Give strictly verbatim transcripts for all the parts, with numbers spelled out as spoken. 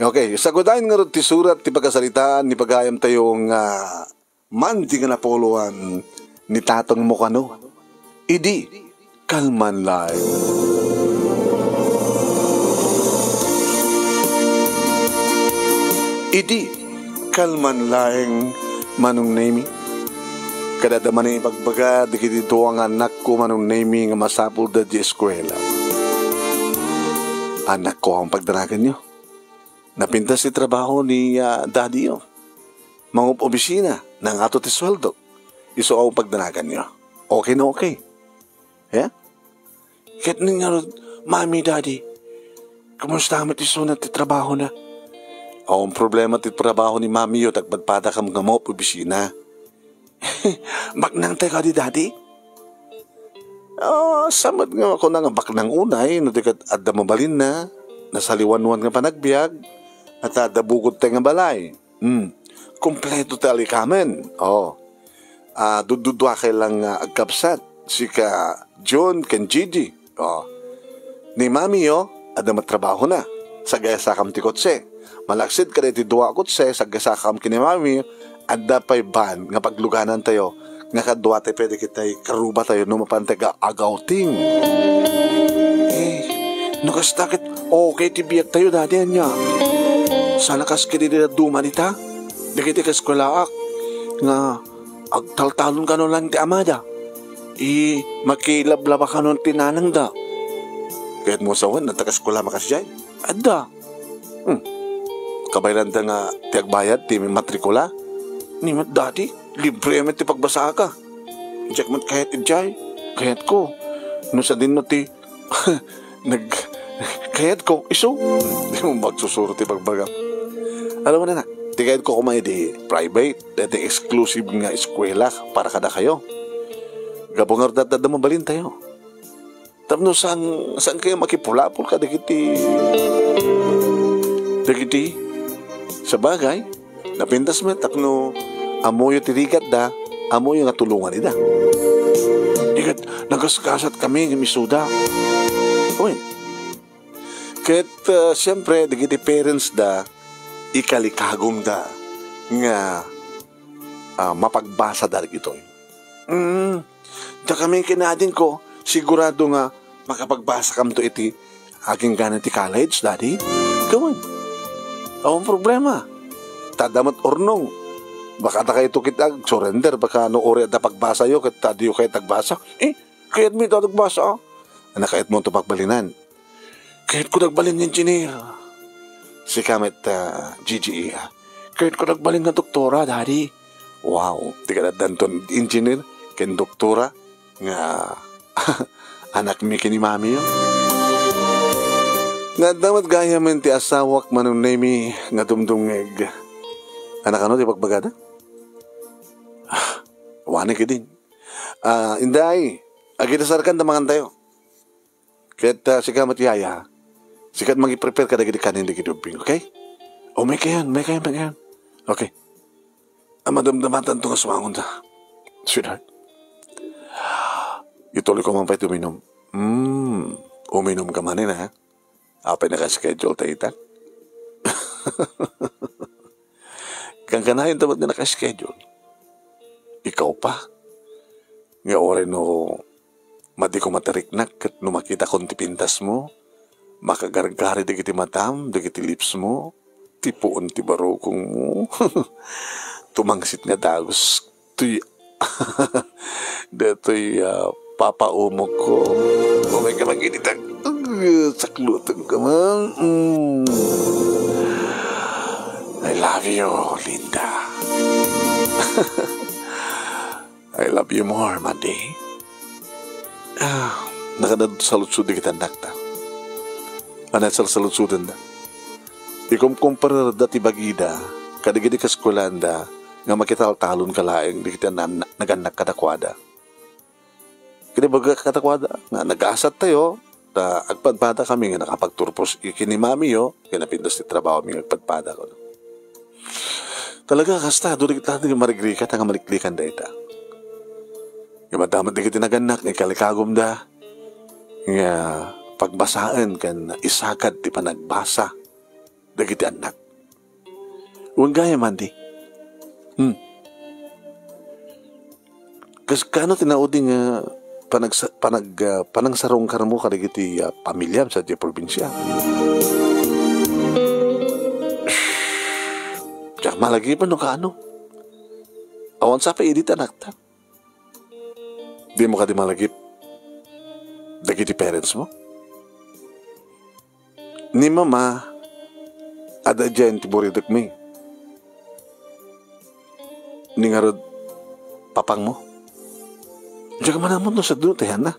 Okay, sagudayen ngarud ti surat ti pagkasaritaan ni pagayamtayo nga mandi nga napuloan ni tatangmo kano. Idi kalman laeng. Idi kalman laeng, Manong Nemi. Kada adda manen ibagbaga dagiti dua nga annakko, Manong Nemi, nga masapulda di eskuela. Annakko, awan pagdanaganyo. Napintas ti trabaho ni, ah, daddy-yo. Mangub-obisina, nangato ti sueldo. Isu awan pagdanaganyo. Okay na okay. Eh? Ket ngarud, Mami, Daddy, kumusta met isuna ti trabahona? Awan problema ti trabaho ni Mami-yo, ta agpadpadakam nga mangub-obisina. Baknangtayo kadi, Daddy? Ah, sa met nga kuna nga baknang unay, no di ket adda mabalinna, nasaliwanwan nga panagbiag, at adda bukodtayo nga balay. Hmm. Kompleto ti alikamen. Oh. Ah, dudduduakay lang nga agkabsat. Sika, John, ken Gigi. Oh. Ni Mami-yo, adda met trabahona. Sagasakam ti kotse. Malaksid kadagiti dua a kotse, sagasakam ken ni Mami, adda pay van nga pagluganantayo nga kaduatayo pay dagiti karrubatayo no mapantay nga ag-outing. Eh, no kasta ket okay ti biagtayo, Daddy, ania? Sana kas ket idi dadduma dita, dagiti kaeskuelaak nga agtaltalon kano laeng ti amada. I, makilablaba kano ti nanangda. Kayatmo sawen, adda kaeskuela makasdiay? Adda. Hmm. Kabaelanda nga ti agbayad ti matrikula? Ni met, Daddy, libre met ti pagbasaaka. Diak met kayat idiay. Kayatko. No sadino ti nag-, kayatko, isu. Di mo magsusuro ti bagbagam. Alam mo na na, ti kayatko koma idi private, dati exclusive nga eskwela para kadakayo. Gapu nga adda, adda mabalintayo. Tapno saan, saan kayo makipulapol kadagiti, dagiti? Sabagay, napintas met tapno ammoyo ti rigatda, ammoyo nga tulongan ida. Ikat nagasgasat kami nga misuda. Uy, ket, ah, siyempre, dagiti parents da, ikalikagumda nga, ah, mapagbasa da dagitoy. Mm. Ta kami ken adingko, sigurado nga makapagbasakam to iti aginggana ti college, Daddy. Kawan. Awan problema. Ta adda met urnong. Baka adda kayo to kit ag-surrender, baka no uri adda pagbasayo, ket ta diyo kayo tagbasa. Eh, kayat mi to tagbasa, ah. Ana, kayat mo to pagbalinan. Kayat ko nagbalin nga engineer. Sika met, ah, Gigi, ah. Kayat ko nagbalin nga doktora, Daddy. Wow, ti kadaddanton engineer ken doktora nga anak mi ken ni Mami, yo. Nga adda met gayam ti asawak Manong Nemi nga dumdumngeg. Anak, ano ti pagbagada? Ah, wani kadin. Ah, Inday, agidasarkan ta mangantayo. Ket, ah, sika met, Yaya, sika met mangi-prepare kadagiti kanen dagiti ubbing, okay? O, may kayan, may kayan, may kayan. Okay. Ah, madamdamatanto nga sumangon ta. Sweetheart, ituloy ko man pay ti uminum. Hmm, uminum ka manen, ha? Apay naka-schedule ta ita? Kankanayon ta met nga naka-schedule. Ikaw pa. Nga uray no madi ko matariknak ket no makitakon ti pintasmo, makagargari dagiti matam, dagiti lipsmo, ti puon ti barukongmo. Tumangsit nga dagus. Tuy-, datoy, ah, papaumok ko. Umay ka maginitan. Ug, saklutan ka man. Mm. I love you, Linda. I love you more, Madi. Ah, nakadad saludsod dagiti annakta. Ania ti salsaludsodenda? Ikumkumparerda ti bagida kadagiti kaeskuelanda nga makitaltalon ka laeng dagiti nan-, nagannak kadakuada. Ket ibaga kadakuada nga nagasattayo, ta agpadpada kami nga nakapagturpos ken ni mamiyo, ken napintas ti trabaho mi nga agpadpada kuno. Talaga, kasta, adu dagiti marigrigat nga maliklikan dayta. Nga madamot dagiti nagannak nga ikalikagumda nga pagbasaen ken isagad ti panagbasa. dagiti annak. Wen gayam, Andy. Hmm. Kas-, kaano ti naudi nga panagsa-, panag-, ah, panangsarungkarmo kadagiti, ah, pamiliam sadiay probinsia? Shh! Diak malagipen no kaano. Awan sa pay idi ti anakta. Dimo kadi malagip dagiti parents mo? Ni mama, adda idiay ti buridekmi. Ni ngarud, papangmo? Diak man ammo no sadino ti ayanna.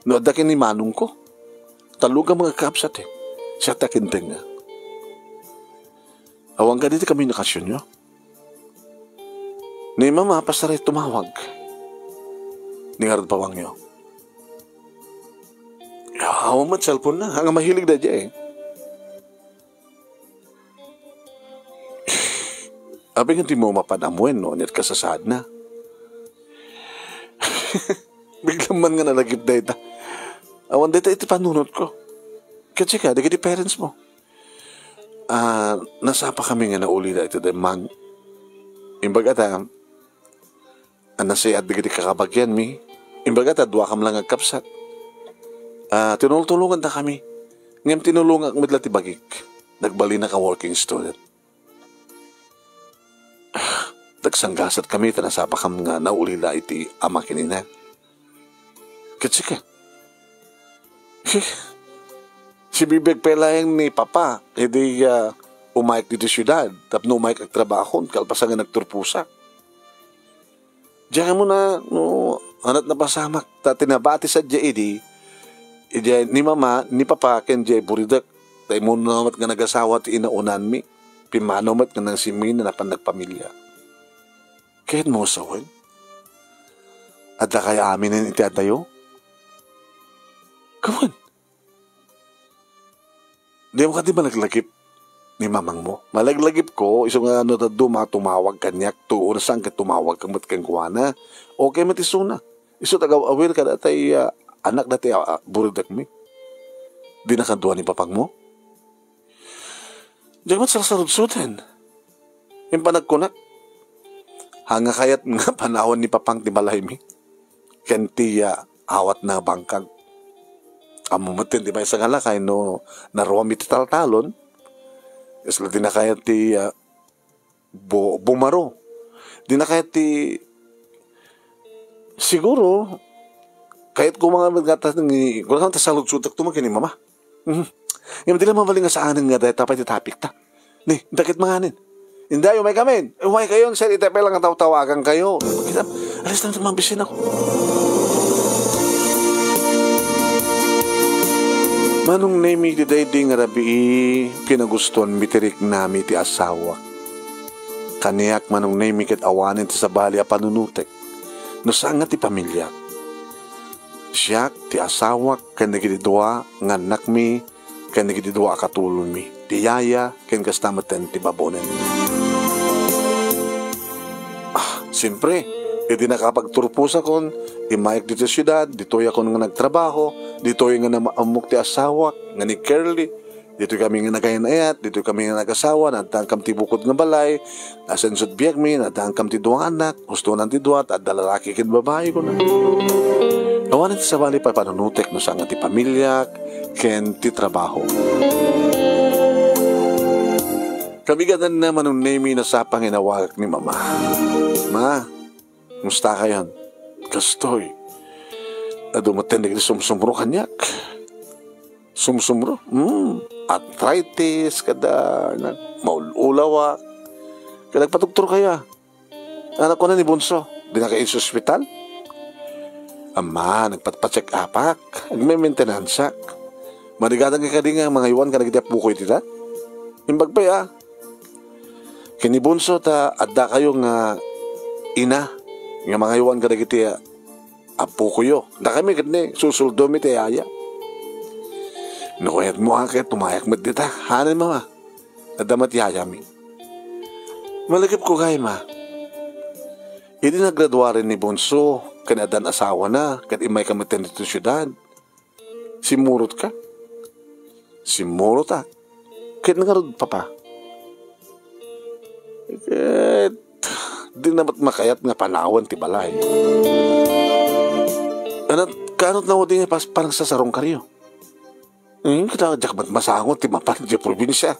No adda ken ni manongko. Tallo nga mga kaabsat, eh. Siak ti akintengnga. Awan kadi ti komunikasionyo? Ni mama, pasaray tumawag. Ni ngarud, papangyo? Awan met cellphone na. Haan nga mahilig daydiay, eh. Apay nga dimo mapan ammoen no aniat kasasaadna? Bigla man nga nalagip dayta. Awan dayta iti panunotko. Ket sika, dagiti parents mo? Ah, nasapakami nga naulila iti dayta, mang. Imbag ta, a, nasayaat dagiti kakabagianmi. Imbag ta, duakam lang nga agkabsat. Ah, tinultulongandakami. Ngem tinulongak met la ti bagik. Nagbalinak a working student. Nagsanggasatkami ta nasapakam nga naulila iti ama ken ina. Ket sika? Sibibiag pay laeng ni papa idi, ah, umayek ditoy siudad tapno umayek agtrabaho kalpasan nga nagturposak. Diak ammo no aniat napasamak ta ti nabati sadiay idi, idiay ni mama, ni papa, ken diay buridek. Ta immuno met nga nagasawa ti inaunanmi. Pimmanaw met nga nangsimina napan nagpamilia. Kayatmo sawen? Addakayo aminen iti addayo? Kawen. Dimo kadi malaglagip ni mamangmo? Malaglagipko, isu nga no dadduma, tumawag kaniak, tuo no saan ket tumawag ka met kenkuana. Okay met isuna. Isu ti agaw-awir kada tay, ah, anak dati, ah, ah, buridekmi. Dina kadua ni papangmo? Diak met sarsarudsuden. Impanagkunak, haan nga kayat nga panawan ni papang ti balaymi ken ti, ah, awatna a bangkag. Ammo met ti maysa nga lakay no naruam iti taltalon, kasla dina kayat ti, ah, bu-, bumaro. Dina kayat ti, siguro, kayat ko nga gatas ni, kulang ta saludsodtak to man ken ni mama. Mhm. Ngem di la mabalin nga saanen nga dayta pay ti topic ta. Ni, dakit manganen. Inday, umay kamin. Umay kayon, sir, itay pay lang nga tawtawagan kayo. Kita, alis na naman, bisin ako. Manong Nemi, ti daydi nga rabii, kinagustuan mi ti riknami ti asawak. Kaniak, Manong Nemi, ket awanen ti sabali a panunutek no saan nga ti pamiliak. Siak, ti asawak, ken dagiti dua nga annakmi, ken dagiti dua a katulonmi, ti yaya, ken kasta metten ti babonen. Ah, siempre, idi nakapagturposakon, immayek ditoy siudad, ditoyakon nga nagtrabaho, ditoy nga namaammok ti asawak, nga ni Curly, ditoy kami nga nagayan-ayat, ditoy kami nga nagasawa, naaddankam ti bukod nga balay, nasenso ti biagmi, naaddankam ti dua nga anak, hustonan ti dua, ta adda lalaki ken babai, kuna. Awanen ti sabali pay panunutek no saan nga ti pamiliak ken ti trabaho. Kabigatanna, Manong Nemi, nasapa nga inawagak ni Mama. Ma, kumusta kayon? Kastoy. Adu metten dagiti sumsumro kaniak. Sumsumro? Hmm. Arthritis, kada, na, maul-ulawak. Kada nagpatuktor kaya. Anak ko na ni Bunso, di na kayo sa ospital? Ama, nagpatpacheck upak. Agme-maintenanceak. Manigadan ka kadi nga mangaywan ka dagiti apuko iti ta? Imbag pay, ah. Ken ni Bunso ta adda kayo nga ina nga mangaywan kadagiti, ah, apukoyo. Dakami ket ni susuldo mi ti yaya. No kayat mo, ah, ket umayak met dita. Hanen, mama. Adda met yayami. Malagip ko gayam, ah. Idi nagraduaren ni Bunso, ken addan asawana, ket immay ka met ditoy siudad. Simmurot ka? Simmurot, ah. Ket ngarud, Papa, ket dina met makayat nga panawen ti balay. Ano, kaano ti naudi nga pas-, panagsasarungkaryo? Hmm, kita diak met masango ti mapan idiay probinsia.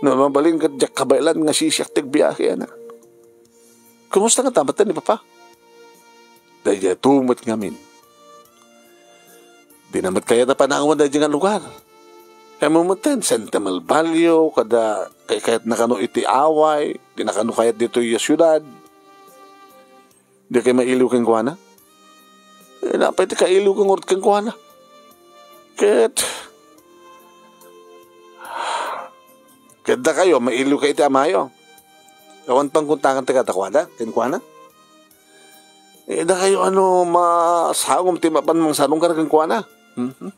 No, mabalin ket diak kabaelan nga sisiak ti agbiahe, anak. Kumusta ngata met ni Papa? Daydiay met ngamin. Dina met kayat a panawen daydiay nga lugar. Kayatmo met, sentimental value, kada kay-, kayatna kano iti away, dina kano kayat ditoy a siudad. Di kay mailiw kenkuana? Eh, napay ti kailiw ngarud kenkuana? Ket, ket dakayo, mailiw kay iti amayo. Awan pangguntangan ti kadakuada, kenkuana? Eh, dakayo, ano, masangom ti mapan mangsarungkar kenkuana? Mhm.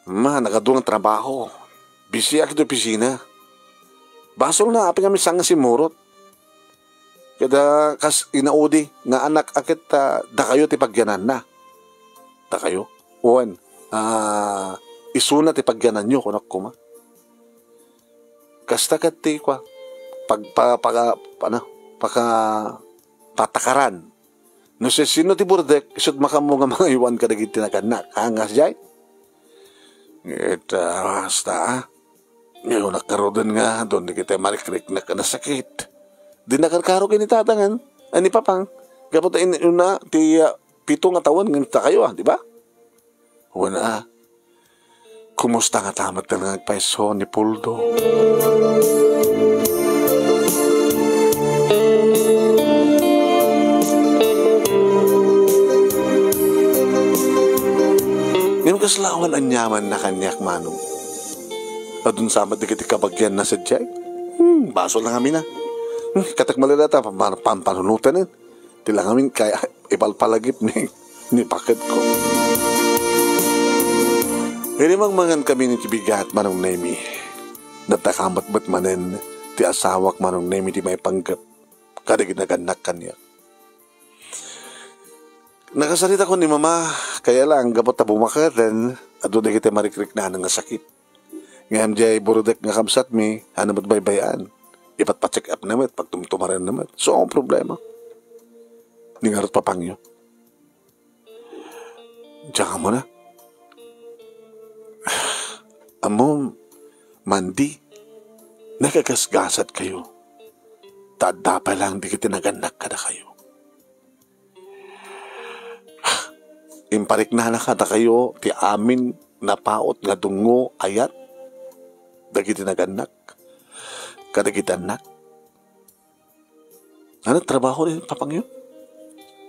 Ma, nagadu nga trabaho. Bisiak iti opisina. Basolna, apay ngamin saan nga simmurot. Kada kas inaudi nga anak a ket, ah, dakayo ti pagyananna. Dakayo? Wen, ah, isuna ti pagyananyo, kunak koma. Kasta ket ti kua, pag-, pa-, paka-, ano, paka-, patakaran. No siasino ti burdek, isut' makammo nga mangaywan kadagiti nagannak. Ha, nga sadiay? Ket, ah, basta, ah. Ngayon, nakaruden nga, doon di kita marikriknak a nasakit. Di nakarkaro kini tatangan, ani Papang. Gapu ta in-, una, ti, ah, pito nga tawen nga dakayo, ah, di ba? Wen, ah. Kumusta ngata met nga agpayso ni Puldo? Ngem kasla awan aniamanna kaniak, Manong. Adun sa met dagiti kabagianna sadiay. Hmm, basol na ngamin a. Hmm, katak malala ta, pan-, pan-, panunoten. Ti la ngamin kay ipalpalagip ni, ni paketko. Idi mangmangan kami ni ti bigat, Manong Nemi, nadakamatmet manen ti asawak, Manong Nemi, ti maipanggep kadagiti nagannak kaniak. Nakasaritakon ni Mama, kaya lang, gapu ta bumaketen, adu dagiti marikriknaan nga sakit. Ngem diay burdek nga kabsatmi, ano met baybay-an? Ipatpa-check up na met, pagtumtumaren na met. So, ang problema. Ni ngarud Papangyo. Diyan ka muna. Ammom, Mandy, nagagasgasat kayo. Ta adda pay lang dagiti nagannak kadakayo. Impariknana kadakayo ti amin napaut nga dungngo, ayat dagiti nagannak kadagiti annak. Ano trabaho ni Papangyo?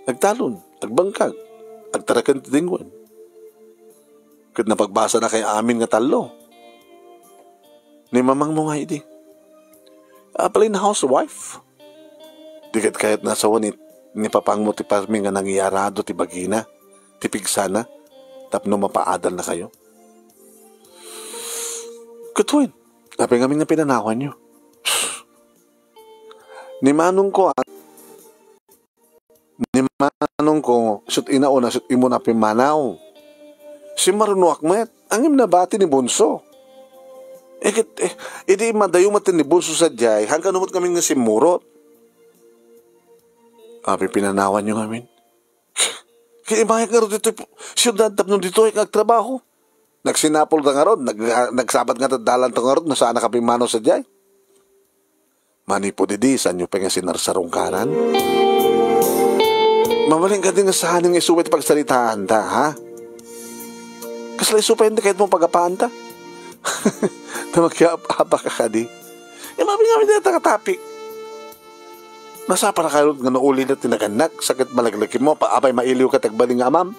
Agtalon, agbangkag, agtaraken ti denguen. Ket napagbasana kay amin nga tallo. Ni mamangmo nga idi, a, plain housewife. Di ket kayat nga asawan ni, ni Papangmo ti parmi nga nangyarado ti bagina, ti pigsana, tapno mapaadalnakayo. Ket wen, apay ngamin nga pinanawanyo? Ni manongko, a, ni manongko, isut' inauna, isut' imuna a pimmanaw. Simmarunoak met, ngem nabati ni Bunso. Iket, eh, idi madayo met ni Bunso sadiay, han kano met ngamin nga simmurot. Apay pinanawanyo ngamin? Ket imayak ngarud ditoy pu-, siudad tapno ditoy nga agtrabaho. Nagsinapol ta ngarud, nag-, nagsabat nga ta dalan ta ngarud, no saan a kapimmanaw sadiay. Manipud idi, saanyo pay nga sinarsarungkaran? Mabalin kadi nga saan nga isubay ti pagsaritaanta, ha? Kasla isubay ti kayatmo pagapaanta? Ta makiap-apa ka kadi. Imabi nga, dita katapik. Nasapa na kayo nga nauli na ti nagannak, sakit malaglaki mo, pa-, apay mailiw ka, tagbaling nga amam.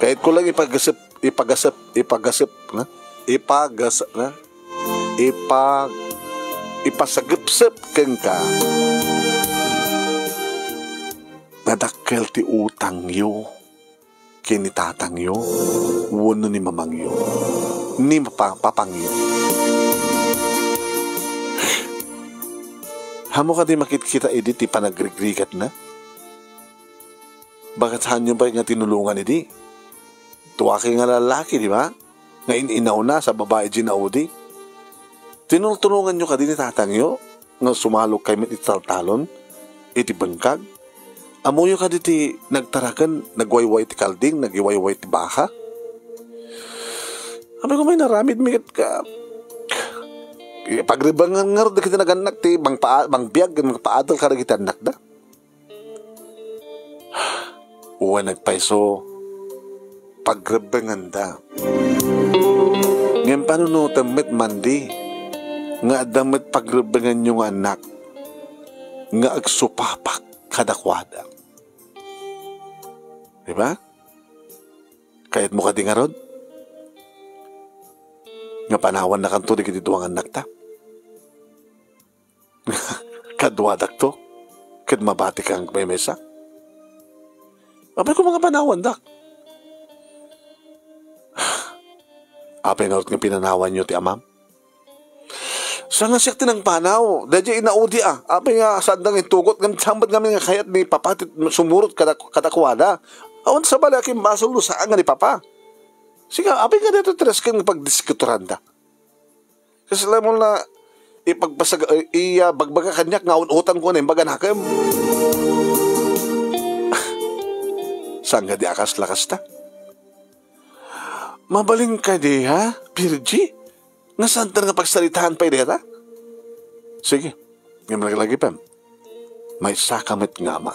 Kayat ko lang ipagasep, ipagasep, ipagasep, na? Ipagas-, na? Ipag-, ipasagepsep kenka. Nadakkel ti utangyo ken ni tatangyo wenno ni mamangyo, ni pa-, papangyo. Ammok kadi makitkita idi ti panagrigrigatna? Baket saanyo pay nga tinulongan idi? Dua kay nga lalaki, di ba? Nga in-inawna sa babai diay naudi. Tinultulonganyo kadi ni tatangyo nga sumalokkayo met iti taltalon, iti bengkag? Ammoyo kadi ti nagtaraken, nagwayway ti kalding, nagwayway ti baka? Apay ko, may naramidmi ket ka, pagrebengan ngarud dagiti nagannak ti mangpa-, mangbiag ken mangpaadal kadagiti annakda. Wen nagpayso, pagrebbenganda. Ngem panunotem met, Mandy, nga adda met pagrebbenganyo nga annak nga agsupapak kadakuada. Di ba? Kayatmo kadi ngarud nga panawannakanto dagiti dua nga annakta? Kaduadakto, ket mabatikang maymaysa. Apay ko, nga panawandak. Apay ngarud nga pinanawanyo ti amam? Saan nga siak ti nangpanaw? Daydiay inaudi a. Apay nga saanda nga intugot, ngem saan met ngamin nga kayat ni Papa ti sumurot kada, kadakuada? Awan sabali a kimbasol no saan nga ni Papa. Sika, apay nga daytoy ti risken nga pagdiskutoranda? Kasla mo na ipagpasag-, iya, bagbaga kaniak nga un-utang ko na imbaga nakem. Saan nga di akas lakas ta? Mabalin ka di, ha, Virgie? Nga saan ta nga pagsaritaan pay deta? Sige, ngem lagi-lagi pem. Maysa ka met nga ama.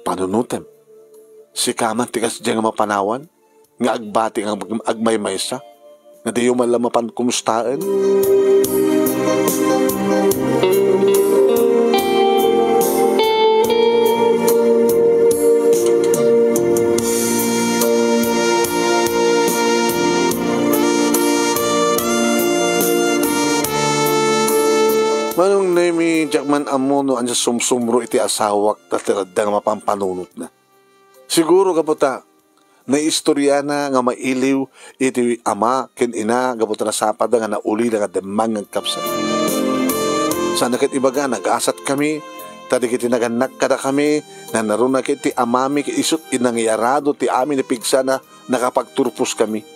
Panunotem. Sika man ti kasdiay nga mapanawan, nga agbati nga ag-, agmaymaysa, nga diyo man la mapan kumustaen. Manong Nemi, diak man ammo no ania sumsumro iti asawak ta ti adda nga mapan panunotna. Siguro gapu ta naistoriana nga mailiw iti ama ken ina gapu ta nasapada nga naulida nga demmang nga agkabsat. Sana ket ibaga, nagasatkami, ta dagiti nagannak kadakami, nanaruna ket ti amami ket isut' nangyarado ti amin a pigsana, nakapagturposkami.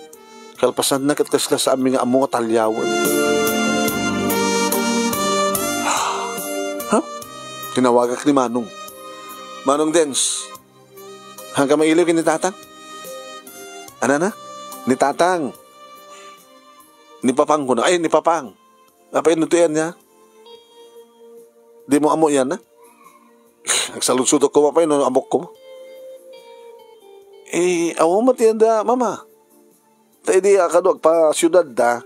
Kalpasanna ket kasla saanmi nga ammo nga taliawen. Ha? Tinawagak ni Manong. Manong Dens, saan ka mailiw ken ni Tatang? Anana? Ni Tatang. Ni Papang kuno. Ay, ni Papang. Apay no ti ania? Di mo ammo iyan, ha? Agsaludsodok koma pay no ammok koma. Eh, awan met iyan da, Mama. Ta idi a kano agpasiudad da,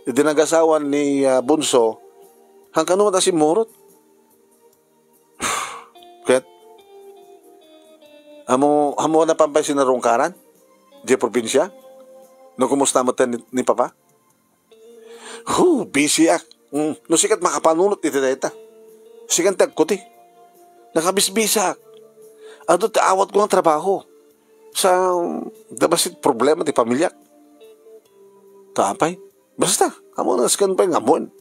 idi nagasawan ni, ah, Bunso, saan kano met a simmurot? Ket, ammo, ammo na pampay sinarungkaran? Diay probinsia? No kumusta met ni, ni Papa? Hu, busyak. Mm, no sikat makapanunot iti dayta. Sikan ti agkuti. Nakabisbisak. Adu ti awatko nga trabaho. Sa, da bassit problema ti pamilyak. Ta apay? Basta, amo na sikan pay nga ammoen.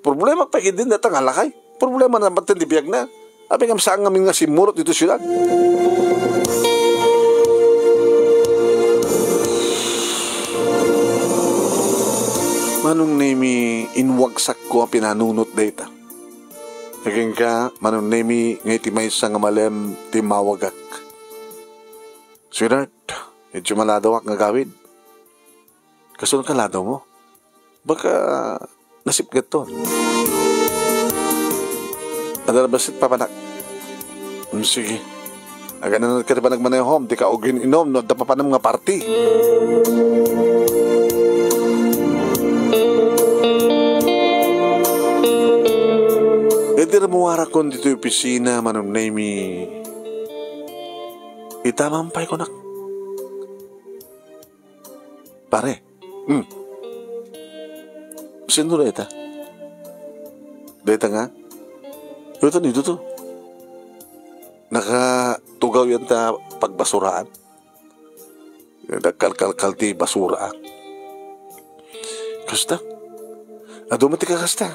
Problema pay ket din data nga lakay. Problema na batten ti biagna. Apay ngem saan ngamin nga simmurot ditoy siudad? Manong Nemi, inwagsakko a pinanunot dayta. Agingga, Manong Nemi, nga iti maysa nga malem ti mawagak. Sweetheart, medyo maladawak nga gawid. Kastoy ka ladaw mo? Baka nasipgetton. Adda bassit papanak. Hmm, sige. Agananat ka ti panagmanehom, dika ugin-inom no adda papanam nga party. Idi rummuarakon ditoy opisina, Manong Nemi, ita man pay kunak. Pare. Hmm. Sino dayta? Dayta nga? Dayta ni Dudu. Nakatugaw yan ta pagbasuraan. Nagkalkalkal ti basura, ah. Kasta? Adu met ti kakasta.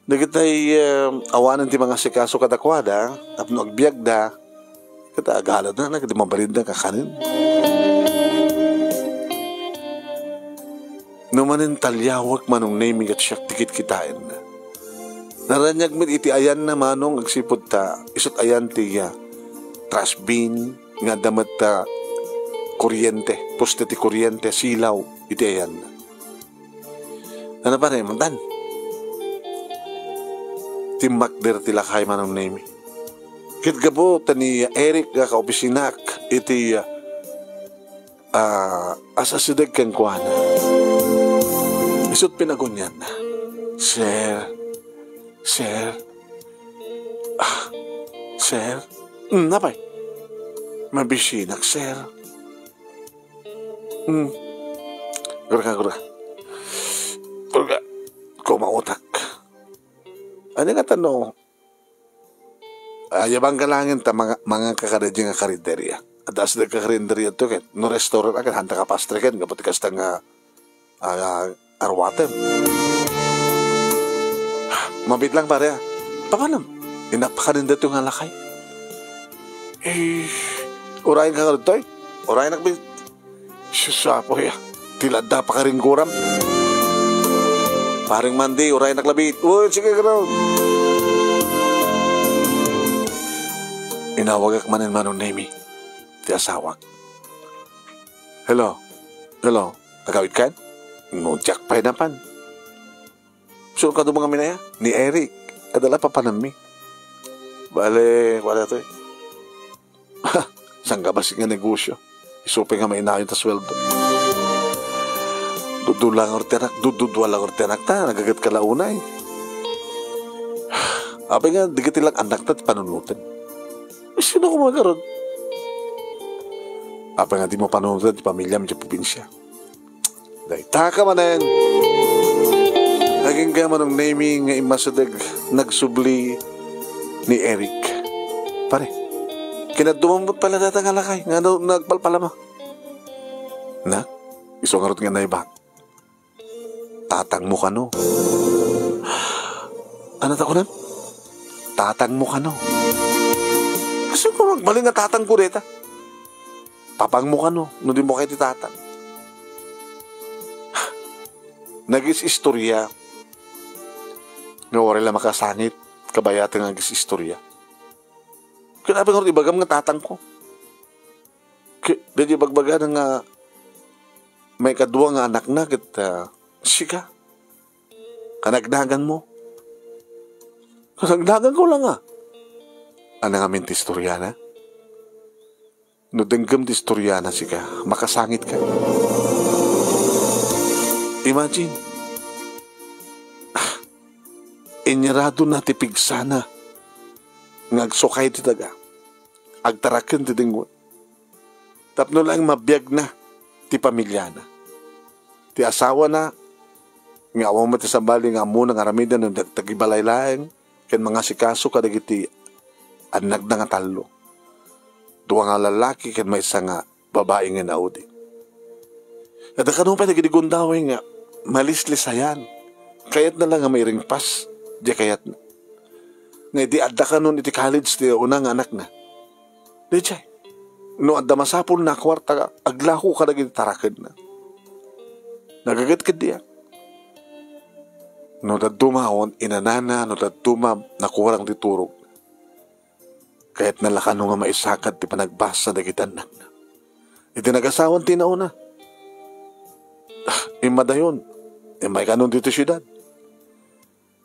Dagitay, eh, awanen ti mangasikaso kadakuada tapno agbiagda, ket agaladna, ket di mabalinda kakanen. No manen taliawek, Manong Nemi, ket siak ti kitkitaenna. Naraniag met iti ayanna, Manong, agsipud ta isut' ayan ti, ah, trash bin nga adda met, ah, kuryente, poste ti kuryente, silaw iti ayanna. Ano pa rin, mantan? Timmakder ti lakay, Manong Nemi. Ket gapu ta ni Eric nga kaopisinak iti, ah, ah, asasideg kenkuana. Isut' pinagunianna. "Sir, sir, ah, sir." "Hmm, apay?" "Mabisinak, sir." "Hmm. Gurga, gurga. Gurga, kumautak." Ania nga tano? Ayabang ka laeng ta manga-, mangan ka kada diay nga karinderia. Adda asideg ka karinderia to ket no restaurant a ket handa ka pastre ken gapu ti kasta nga, ah, aruatem. Mabiit lang, pare, ah. Papanam? Innak pakanen daytoy nga lakay. Eh, urayen ka nga ditoy? Urayen ak bi-, Sus, Apo, ya. Ti ladda pakaringguram. Paring Mandi, urayen ak labi. Uy, sige, garo. Inawagak manen, Manong Nemi, ti asawak. "Hello? Hello? Agawid kan?" "No, diak pay napan." "Sino kano nga minaya?" "Ni Eric. Adda la papanammi." "Bale, wala to eh." Saan ka bassit nga negosyo? Isu pay nga mainayon ta sueldo. Dudua lang ti anak, dudua lang ti anak ta, nagaget ka la unay. Apay nga, di ket lang anak ta ti panunoten. Sino ko mga garod? Apay nga, di mo panunoten ti pamilya mo ti probinsya. Dayta ka manen. Agingga Manong Nemi nga immasideg, nagsubli ni Eric. Pare, kinadduman met pala dayta nga lakay, nga no, nagpalpalama. Na, isu ngarud nga naiba. Tatangmo kano. Ano ta kunam? Tatangmo kano. Kasi kung nagbalin nga tatang ko deta. Papangmo kano, no di mo kay ti tatang. Nagis-istorya. Nga waray la makasangit, kabayatan nga nagis-istorya. Kaya pa nga ibagam nga tatang ko. Ki-, dagiti bagbaga na nga maikadua nga anakna ket, ah, sika. Kanagnagan mo. Kanagnagan ko lang, ah. Ano nga min ti istorya na? No denggem ti istorya na sika, makasangit ka. Imagine, ah, inyarado na ti pigsana nga agsukay ti daga. Agtaraken ti dengngol. Tapno laeng mabiagna ti pamiliana. Ti asawana, nga awan met ti sabali nga ammona nga aramiden no nagtagibalay laeng, ken mangasikaso kadagiti annakda nga tallo. Dua nga lallaki ken maysa nga babai nga inaudi. Adda kano pay dagiti gundaway nga malislisayan. Kayatna la nga mairingpas, di kayatna. Nga idi adda kanon iti college ti una nga anakna. Daydiay, no adda masapulna a kuarta, aglako kadagiti tarakenna. Nagaget ketdi a. No dadduma, on, inanana, no dadduma, nakurang ti turog. Kayatna la kano nga maisakad ti panagbasa dagiti annakna. Iti nagasawan ti nauna, immadayon, immay kanon ditoy siudad.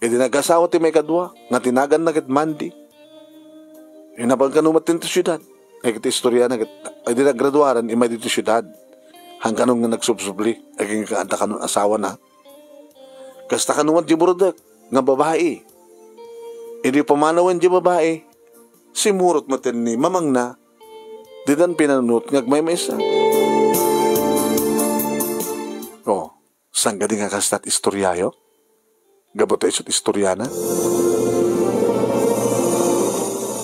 Iti nagasawa ti maikadua, nga ti naganna ket Mandy. Innapan kano met ditoy siudad. Ay, iti istorya na ket, iti naggraduaran, immay ditoy siudad. Haan kano nga nagsubsubli, agingga adda kano asawana. Kasta kano met di burdek nga babai. Idi pamanawen di babai, simurot met ni mamangna, didan pinanunot nga agmaymaysa. Oh, saan kadi nga kasta ti istoryayo? Gapu ta isut' istorya na.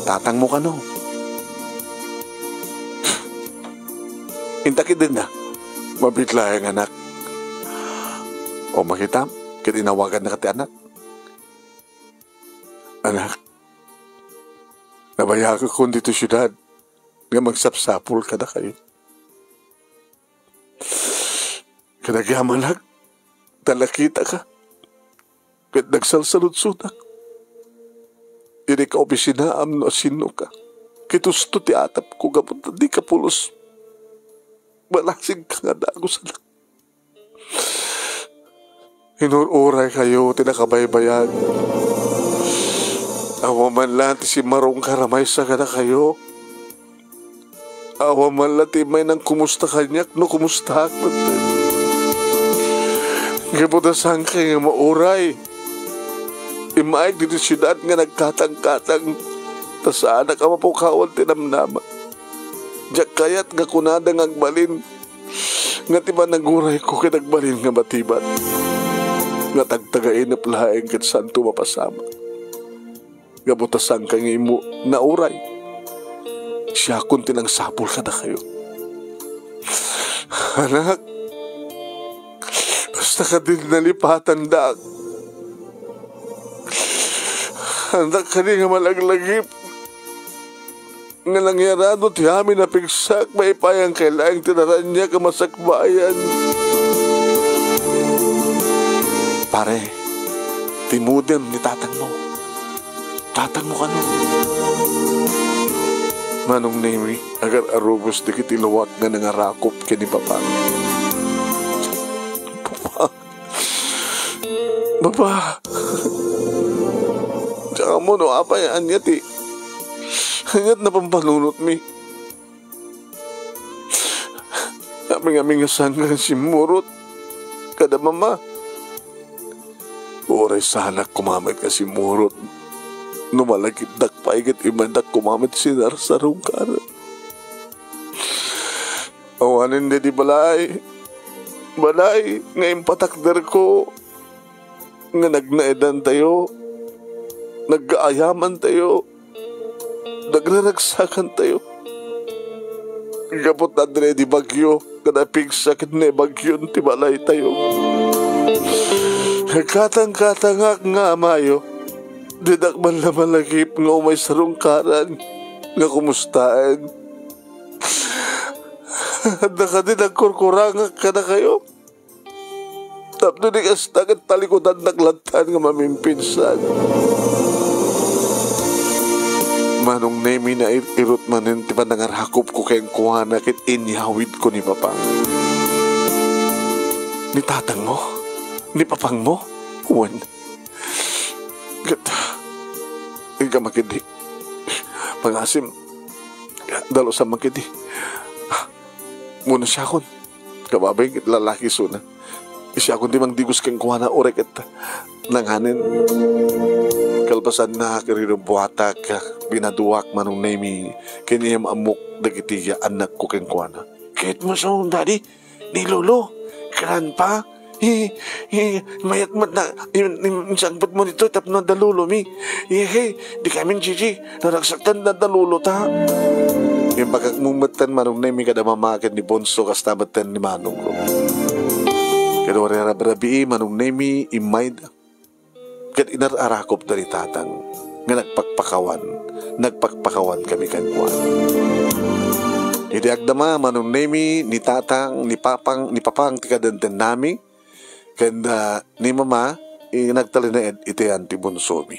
Tatangmo kano. Inta ketdi na. Mabiit laeng, anak. O, makitam, ket inawaganna ti anak. Anak, nabayagakon ditoy siudad nga magsapsapul kadakayo. Ket agyamanak, Ta nakitaka, ket nagsalsaludsodak. Idi kaopisinaam no asinoka, ket husto ti atapko gapu ta dika pulos. Balasigka nga dagusanak. Inur-uraykayo ti nakabaybayan. Awan man la ti simmarungkar a maysa kadakayo. Awan man la ti immay nangkumusta kaniak no kumustaak metten. Gapu ta saankayo nga mauray. Immaayko ditoy siudad nga nagkatangkatang, ta saanak a mapukawan ti namnama. Diak kayat nga kunada nga agbalin nga ti panagurayko ket agbalin nga batibat, nga tagtagainep laeng ket saanto mapasamak. Gapu ta saankayo nga immo nauray, siakon ti nangsapul kadakayo. Anak, basta kadin nalipatandak. Anak, kadi nga malaglagip nga nangyarado ti amin a pigsak, maipayankayo laeng ti naraniak a masakbayan. Pare, ti modem ni tatangmo. Tatangmo kano? Manong Nemi, agar-arubos dagiti luak nga nangarakop ken ni Papa. Papa. Papa. Diak ammo no apay ania ti, ania ti napampanunotmi. Amin-amin nga saan nga simmurot kada mama. Uray saanak koma met nga simmurot no malagipdak pay ket immadak koma met sinarsarungkar. Awanen daydi balay, balay nga impatakderko nga nagnaedantayo, nagkaayamantayo, nagraragsakantayo. Gapu ta adda daydi bagyo, kada pigsa ket naibagyon ti balaytayo. Katangkatangak nga amayo, dinak man la malagip nga umay sarungkaran nga kumustaen. Adda kadi nagkurkurangak kadakayo? Tapno di kasta ket talikudannak latta nga mamimpinsan. Manong Nemi, nair-irot manen ti panangarakopko kenkuana ket inyawidko ni Papa. Ni tatangmo? Ni papangmo? Wen. Ket, inka makidi. Pangasim, dalusam makidi. Muna siakon. Kababay, ket lalaki isuna. Siakon ti mangdigos kenkuana, uray ket nanganen. Kalpasanna, ket rirubbuatak, binaduak, Manong Nemi, ken iyaam-ammok dagiti annakko kenkuana. Ket muso, Daddy, ni Lolo, Grandpa, eh, eh, mayat met na, in, in, insangpetmo ditoy tapno adda lolomi. Eh, eh, di kami, Gigi, naragsaktan na adda lolota. Imbagak mo metten, Manong Nemi, kada mama ken ni Bonso, kasta metten ni manongko. Ket uray rabrabii, Manong Nemi, immayda. Ket inar-arakopda ni tatang nga nagpakpakawan, nagpakpakawan kami kenkuana. Idi agdama, Manong Nemi, ni tatang, ni papang, ni papang ti kadendennami, ken, ah, ni mama, i-, nagtalinaed iti ayan ti bunsomi.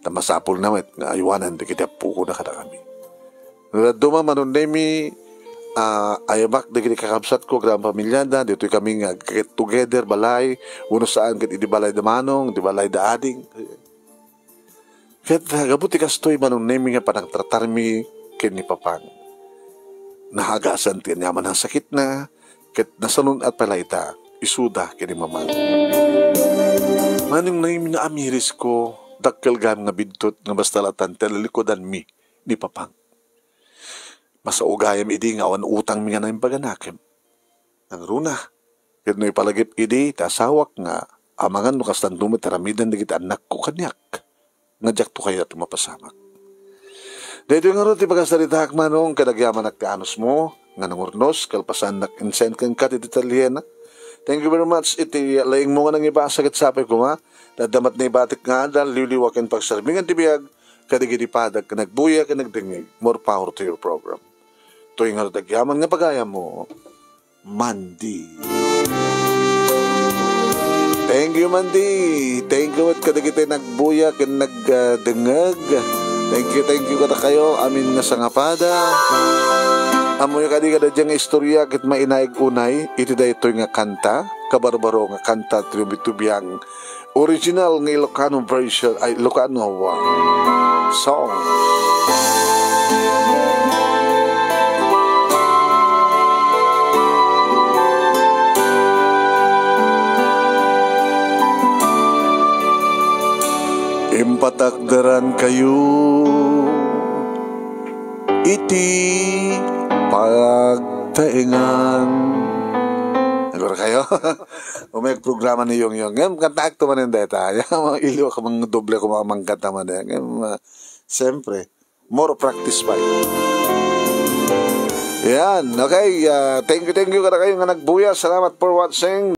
Ta masapulna met nga aywanan dagiti appokona kadakami. No dadduma, Manong Nemi, ah, ayamak dagiti kakabsatko, gran pamiliada, ditoy kami nga get together, balay, wenno saan ket idi balay da manong, idi balay da ading. Ket, ah, gapu ti kastoy, Manong Nemi, nga panangtratarmi ken ni Papang. Naagasan ti aniaman a sakitna, ket nasalun-at pay la ita, isuda ken ni Mamang. Manong Nemi, naamirisko, dakkel gayam nga biddut nga basta latan ti alilikudanmi ni Papang. Masao gayam idi nga awan utangmi nga naimbaganakem. Nangruna, ket no ipalagip idi ti asawak nga amangan no kastanto met ti aramiden dagiti annakko kaniak, nga diakto kayat a mapasamak. Daytoy ngarud ti pagasaritaak, Manong, ket agyamanak ti anusmo nga nangurnos, kalpasannak insend kenka ti detalyena. Thank you very much iti laingmo nga nangibasa ket sapay koma, ta adda met naibatik nga adal, liwliwa ken pagserbi ngem ti biag, kadagiti padak nga nagbuya ken nagdengngeg. More power to your program. Toy ngarud agyaman nga pagayammo, Mandi. Thank you, Mandy. Thank you met kadagiti nagbuya ken nagdengngeg. Thank you, thank you kadakayo amin nga sangapada. Ammoyo kadi kadagiti nga istorya ket mainaig unay iti daytoy nga kanta, kabarbaro nga kanta, tubi-tubiang original nga Ilocano version, ay, Ilocano, uh, song. Impatakderan kayo iti pagtaengan. Nagura kayo? Umayag programa ni Yong Yong. Ngayon, kantaak to manen deta. Yan, mga iliw ka, mga doble ko, mga mangkanta manen. Ngayon, uh, siyempre, more practice pa. Yan, okay. Uh, thank you, thank you kada kayo nga nagbuya. Salamat for watching.